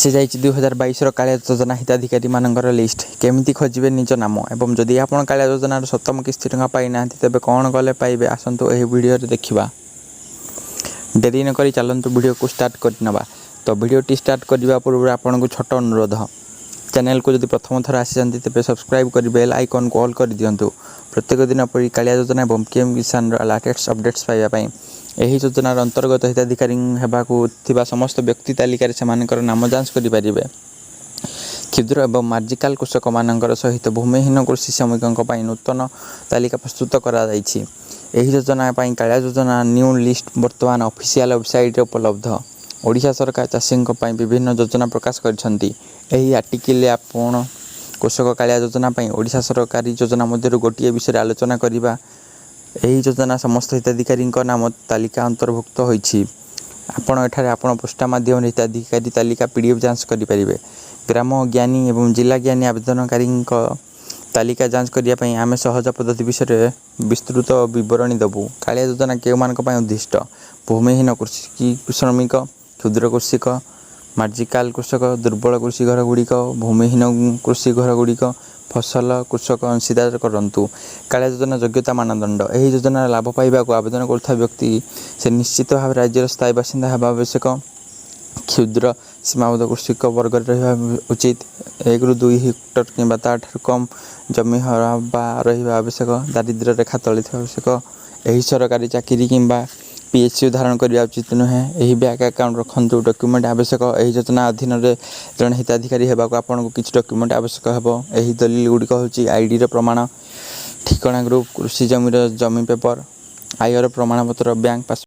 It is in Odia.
ଆସିଯାଇଛି 2022ର କାଳିଆ ଯୋଜନା ହିତାଧିକାରୀମାନଙ୍କର ଲିଷ୍ଟ। କେମିତି ଖୋଜିବେ ନିଜ ନାମ ଏବଂ ଯଦି ଆପଣ କାଳିଆ ଯୋଜନାର ସପ୍ତମ କିସ୍ତି ଟଙ୍କା ପାଇନାହାନ୍ତି, ତେବେ କ'ଣ କଲେ ପାଇବେ? ଆସନ୍ତୁ ଏହି ଭିଡ଼ିଓରେ ଦେଖିବା। ଡେରି ନକରି ଚାଲନ୍ତୁ ଭିଡ଼ିଓକୁ ଷ୍ଟାର୍ଟ କରିନେବା। ତ ଭିଡ଼ିଓଟି ଷ୍ଟାର୍ଟ କରିବା ପୂର୍ବରୁ ଆପଣଙ୍କୁ ଛୋଟ ଅନୁରୋଧ, ଚ୍ୟାନେଲକୁ ଯଦି ପ୍ରଥମ ଥର ଆସିଛନ୍ତି, ତେବେ ସବସ୍କ୍ରାଇବ୍ କରି ବେଲ୍ ଆଇକନ୍କୁ ଅଲ୍ କରିଦିଅନ୍ତୁ, ପ୍ରତ୍ୟେକ ଦିନ ପରି କାଳିଆ ଯୋଜନା ଏବଂ ପିଏମ୍ କିଷାନର ଲାଟେଷ୍ଟ ଅପଡ଼େଟ୍ସ ପାଇବା ପାଇଁ। ଏହି ଯୋଜନାର ଅନ୍ତର୍ଗତ ହିତାଧିକାରୀ ହେବାକୁ ଥିବା ସମସ୍ତ ବ୍ୟକ୍ତି ତାଲିକାରେ ସେମାନଙ୍କର ନାମ ଯାଞ୍ଚ କରିପାରିବେ। କ୍ଷୁଦ୍ର ଏବଂ ମାର୍ଜିନାଲ କୃଷକମାନଙ୍କର ସହିତ ଭୂମିହୀନ କୃଷି ଶ୍ରମିକଙ୍କ ପାଇଁ ନୂତନ ତାଲିକା ପ୍ରସ୍ତୁତ କରାଯାଇଛି। ଏହି ଯୋଜନା ପାଇଁ କାଳିଆ ଯୋଜନା ନ୍ୟୁ ଲିଷ୍ଟ ବର୍ତ୍ତମାନ ଅଫିସିଆଲ ୱେବସାଇଟ୍ରେ ଉପଲବ୍ଧ। ଓଡ଼ିଶା ସରକାର ଚାଷୀଙ୍କ ପାଇଁ ବିଭିନ୍ନ ଯୋଜନା ପ୍ରକାଶ କରିଛନ୍ତି। ଏହି ଆର୍ଟିକିଲରେ ଆପଣ କୃଷକ କାଳିଆ ଯୋଜନା ପାଇଁ ଓଡ଼ିଶା ସରକାରୀ ଯୋଜନା ମଧ୍ୟରୁ ଗୋଟିଏ ବିଷୟରେ ଆଲୋଚନା କରିବା। ଏହି ଯୋଜନା ସମସ୍ତ ହିତାଧିକାରୀଙ୍କ ନାମ ତାଲିକା ଅନ୍ତର୍ଭୁକ୍ତ ହୋଇଛି। ଆପଣ ଏଠାରେ ଆପଣ ପୃଷ୍ଠା ମାଧ୍ୟମରେ ହିତାଧିକାରୀ ତାଲିକା ପିଡିଏଫ୍ ଯାଞ୍ଚ କରିପାରିବେ। ଗ୍ରାମ ଜ୍ଞାନୀ ଏବଂ ଜିଲ୍ଲା ଜ୍ଞାନୀ ଆବେଦନକାରୀଙ୍କ ତାଲିକା ଯାଞ୍ଚ କରିବା ପାଇଁ ଆମେ ସହଜ ପଦ୍ଧତି ବିଷୟରେ ବିସ୍ତୃତ ବିବରଣୀ ଦେବୁ। କାଳିଆ ଯୋଜନା କେଉଁମାନଙ୍କ ପାଇଁ ଉଦ୍ଦିଷ୍ଟ? ଭୂମିହୀନ କୃଷି ଶ୍ରମିକ, କ୍ଷୁଦ୍ର କୃଷକ, ମାର୍ଜିନାଲ କୃଷକ, ଦୁର୍ବଳ କୃଷି ଘରଗୁଡ଼ିକ, ଭୂମିହୀନ କୃଷି ଘରଗୁଡ଼ିକ, ଫସଲ କୃଷକ ଅଂଶୀଦାର କରନ୍ତୁ। କାଳିଆ ଯୋଜନା ଯୋଗ୍ୟତା ମାନଦଣ୍ଡ। ଏହି ଯୋଜନାର ଲାଭ ପାଇବାକୁ ଆବେଦନ କରୁଥିବା ବ୍ୟକ୍ତି ସେ ନିଶ୍ଚିତ ଭାବେ ରାଜ୍ୟର ସ୍ଥାୟୀ ବାସିନ୍ଦା ହେବା ଆବଶ୍ୟକ। କ୍ଷୁଦ୍ର ସୀମାବଦ୍ଧ କୃଷକ ବର୍ଗରେ ରହିବା ଉଚିତ। 1ରୁ 2 ହେକ୍ଟର କିମ୍ବା ତା'ଠାରୁ କମ୍ ଜମି ବା ରହିବା ଆବଶ୍ୟକ। ଦାରିଦ୍ର୍ୟ ରେଖା ତଳେ ଥିବା ଆବଶ୍ୟକ। ଏହି ସରକାରୀ ଚାକିରି କିମ୍ବା ପିଏସ୍ୟୁ ଧାରଣ କରିବା ଉଚିତ ନୁହେଁ। ଏହି ବ୍ୟାଙ୍କ ଆକାଉଣ୍ଟ ରଖନ୍ତୁ। ଡକ୍ୟୁମେଣ୍ଟ ଆବଶ୍ୟକ। ଏହି ଯୋଜନା ଅଧୀନରେ ଜଣେ ହିତାଧିକାରୀ ହେବାକୁ ଆପଣଙ୍କୁ କିଛି ଡକ୍ୟୁମେଣ୍ଟ ଆବଶ୍ୟକ ହେବ। ଏହି ଦଲିଲ ଗୁଡ଼ିକ ହେଉଛି ଆଇଡ଼ିର ପ୍ରମାଣ, ଠିକଣା ପ୍ରୁଫ୍, କୃଷି ଜମିର ଜମି ପେପର, ଆୟର ପ୍ରମାଣପତ୍ର, ବ୍ୟାଙ୍କ ପାସବୁକ୍।